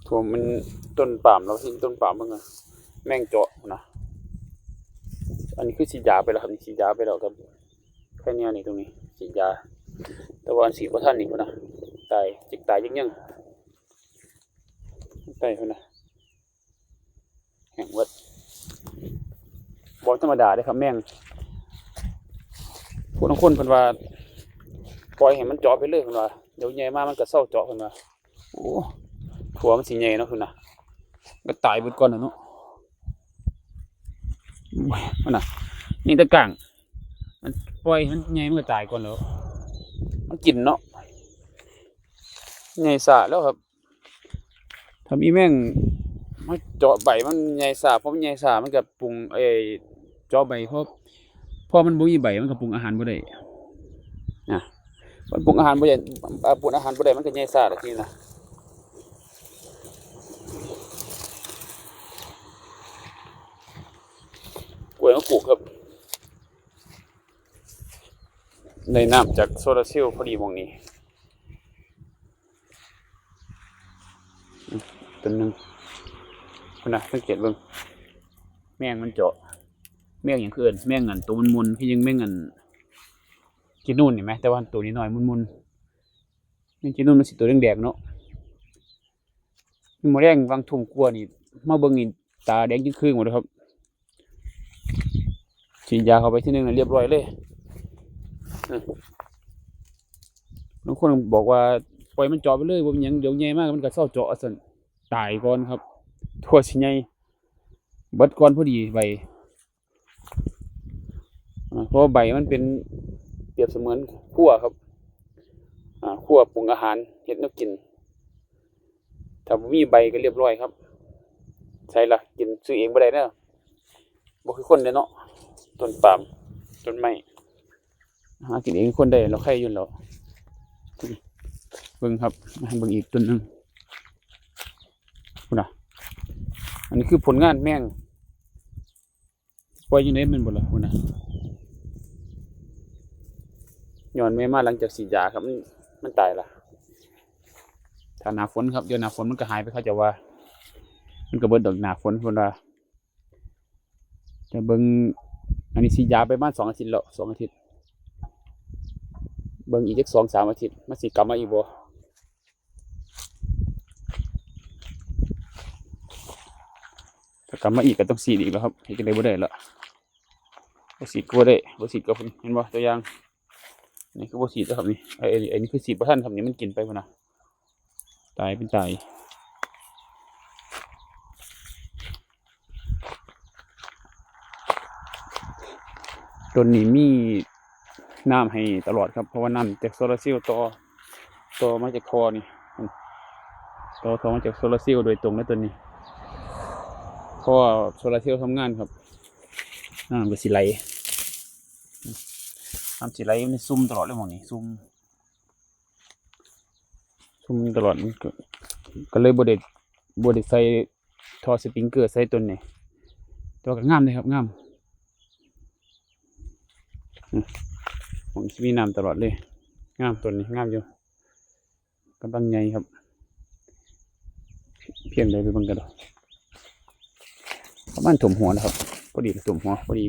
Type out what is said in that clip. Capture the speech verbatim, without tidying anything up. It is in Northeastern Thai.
ผมมันต้นปาล์มแล้วที่ต้นปาล์มมันก็แม่งเจาะนะ อันนี้คือฉีดยาไปแล้วครับ ฉีดยาไปแล้วครับ แค่เนี้ยนี่ตรงนี้ ฉีดยา แต่ว่าอันสีบ่ทันนี่พุ้นนะ ตาย จิกตายยังยัง ตายพุ้นนะ แห้งเบิด บ่ธรรมดาเด้ครับ แม่ง ผู้ลางคนเพิ่นว่า ปล่อยให้มันเจาะไปเลยเพิ่นว่า เดี๋ยวใหญ่มามันก็เซาเจาะเพิ่นว่า โอ้ ถั่วมันสิใหญ่เนาะพุ้นนะ ก็ตายเบิดก่อนน่ะเนาะ โอ้ย พุ้นนะ นี่ตะกร้าง มันปล่อยมันใหญ่มันก็ตายก่อนแล้ว มันกินเนาะ ใหญ่ซ่าแล้วครับ ถ้ามีแมงมาเจาะใบมันใหญ่ซ่า พอมันใหญ่ซ่ามันก็ปรุง เอ้ย เจาะใบ พอ พอมันบ่มีใบมันก็ปรุงอาหารบ่ได้ นะ มันปรุงอาหารบ่ได้ อ่า ปรุงอาหารบ่ได้มันก็ใหญ่ซ่าล่ะทีนี้นะ กล้วยมาปลูกครับ ได้น้ำจากโซลาร์เซลล์พอดีหม่องนี้ อืม ต้นหนึ่ง พุ้นนะ สังเกตเบิ่ง แมงมันเจาะ แมงหยังคือเอิ้น แมงอันโตมนๆ คือยังแมงอัน ขี้นูนนี่แหม แต่ว่าโตน้อยๆ มนๆ แมงขี้นูนมันสิโตแดงๆ เนาะ มื้อแลงหว่างทุ่มกว่านี่ มาเบิ่งนี่ ตาแดงจึ่งครึ่งหมดเลยครับ ฉีดยาเข้าไปทีหนึ่งน่ะเรียบร้อยเลย อืม บางคนบอกว่า ปล่อยมันเจาะไปเลย บ่เป็นหยัง เดี๋ยวใหญ่มากมันก็เซาเจาะซั่น ตายก่อนครับ ถั่วสิใหญ่ เบิดก่อนพอดีใบ อ่า เพราะว่าใบมันเป็น เปรียบเสมือนขั้วครับ อ่า ขั้วปรุงอาหาร เฮ็ดแนวกิน ถ้าบ่มีใบก็เรียบร้อยครับ ใส่ละ กินซื้อเองบ่ได้เด้อ บ่คือคนเด้เนาะ ต้นปาล์ม ต้นไม้ หากินเองคนได้ เราใครอยู่แล้ว เบิ่งครับ ให้เบิ่งอีกต้นหนึ่ง พุ้นนะ อันนี้คือผลงานแมง ปล่อยอยู่ในมันบ่ล่ะ พุ้นนะ ย้อนแม่มาหลังจากฉีดยาครับ มัน มันตายละ ถ้าหน้าฝนครับ เดี๋ยวหน้าฝนมันก็หายไป เขาจะว่า มันก็เบิดดอกหน้าฝน พุ้นว่า จะเบิ่ง อันนี้ฉีดยาไปประมาณสองอาทิตย์แล้ว สองอาทิตย์ เบิ่งอีกจักสองสามอาทิตย์ มันสิกลับมาอีกบ่ ถ้ากลับมาอีกก็ต้องฉีดอีกแล้วครับ เฮ็ดจั่งใดบ่ได้ละ บ่ฉีดก็บ่ได้ บ่ฉีดก็ เห็นบ่ ตัวอย่าง นี่คือบ่ฉีดแล้วครับนี่ ไอ้ ไอ้ ไอ้นี่คือฉีดบ่ทันครับนี่ มันกินไปพุ้นนะ ตายเป็นตาย ต้นนี้มีน้ำให้ตลอดครับ เพราะว่าน้ำจากโซลาร์เซลล์ต่อ ต่อมาจากท่อนี่ ต่อท่อมาจากโซลาร์เซลล์โดยตรงเลยต้นนี้ เพราะว่าโซลาร์เซลล์ทำงานครับ น้ำก็สิไหล น้ำสิไหลมันซุ่มตลอดเลยหม่องนี้ ซุ่ม ซุ่มตลอด มันก็ ก็เลยบ่ได้ บ่ได้ใส่ท่อสปริงเกอร์ใส่ต้นนี้ แต่ว่าก็งามเลยครับ งาม อืม ผมสิมีน้ำตลอดเลย งามต้นนี้ งามอยู่ กำลังใหญ่ครับ เพียงใดไปเบิ่งกันดู ประมาณท่วมหัวนะครับ พอดีท่วมหัว พอดี